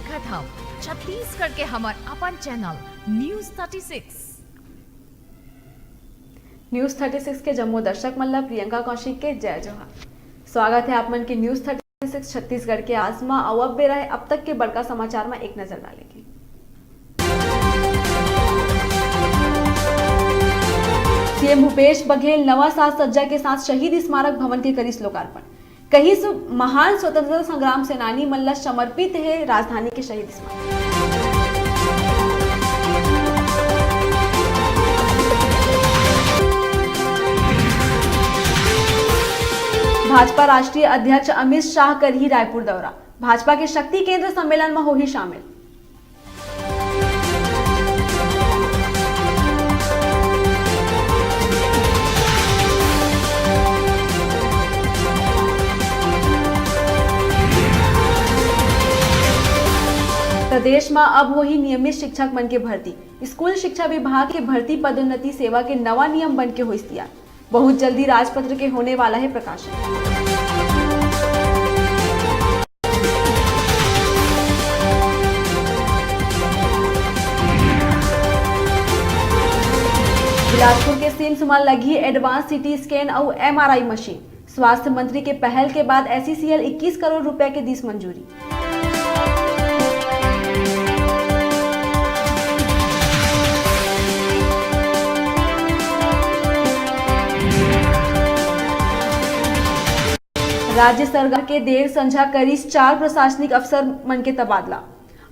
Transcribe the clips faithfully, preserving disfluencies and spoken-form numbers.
देखत हव छत्तीसगढ़ के हमर अपन channel news thirty six. News thirty six के जम्मो दर्शक मन ला प्रियंका कौशिक के जय जोहार। स्वागत है आप मन के न्यूज़ थर्टी सिक्स छत्तीसगढ़ के आज मा। अउ अब बेरा है अब तक के बड़का समाचार मा एक नजर डाले के। सीएम भूपेश बघेल नवा साज सज्जा के साथ शहीद स्मारक भवन के करिस लोकार्पण। कहिस, महान स्वतंत्रता संग्राम सेनानी मन ला समर्पित हे राजधानी के शहीद स्मारक। भाजपा राष्ट्रीय अध्यक्ष अमित शाह करही रायपुर दौरा, भाजपा के शक्ति केंद्र सम्मेलन म होही शामिल। प्रदेश म अब होही नियमित शिक्षक मन के भर्ती। स्कूल शिक्षा विभाग के भर्ती पदोन्नति सेवा के नवा नियम बन के होइस तियार। बहुत जल्दी राजपत्र के होने वाला है प्रकाशन। बिलासपुर के सिम्स म लगही एडवांस सीटी स्कैन अउ एमआरआई मशीन। स्वास्थ्य मंत्री के पहल के बाद एसईसीएल इक्कीस करोड़ रुपया के दिस मंजूरी। राज्य सरकार के देर संझा करिस चार प्रशासनिक अफसर मन के तबादला।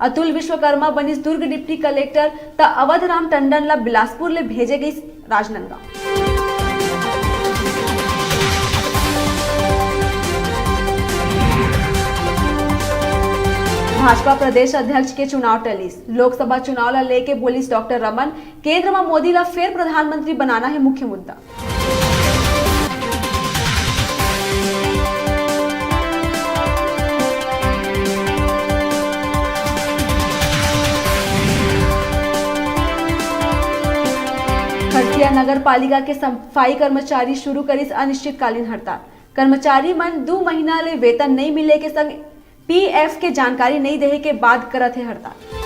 अतुल विश्वकर्मा बनिस दुर्ग डिप्टी कलेक्टर, त अवध राम टंडन ला बिलासपुर ले भेजे गइस राजनांदगांव। भाजपा प्रदेश अध्यक्ष के चुनाव टलिस। लोकसभा चुनाव ला लेके बोलिस डॉक्टर रमन, केंद्र म मोदी ला फेर प्रधानमंत्री बनाना है मुख्य मुद्दा। खरसिया नगर पालिका के सफाई कर्मचारी शुरू करिस अनिश्चितकालीन हड़ताल। कर्मचारी मन दू महीना ले वेतन नइ मिले के संग पीएफ के जानकारी नइ देहे के बाद करत हे हड़ताल।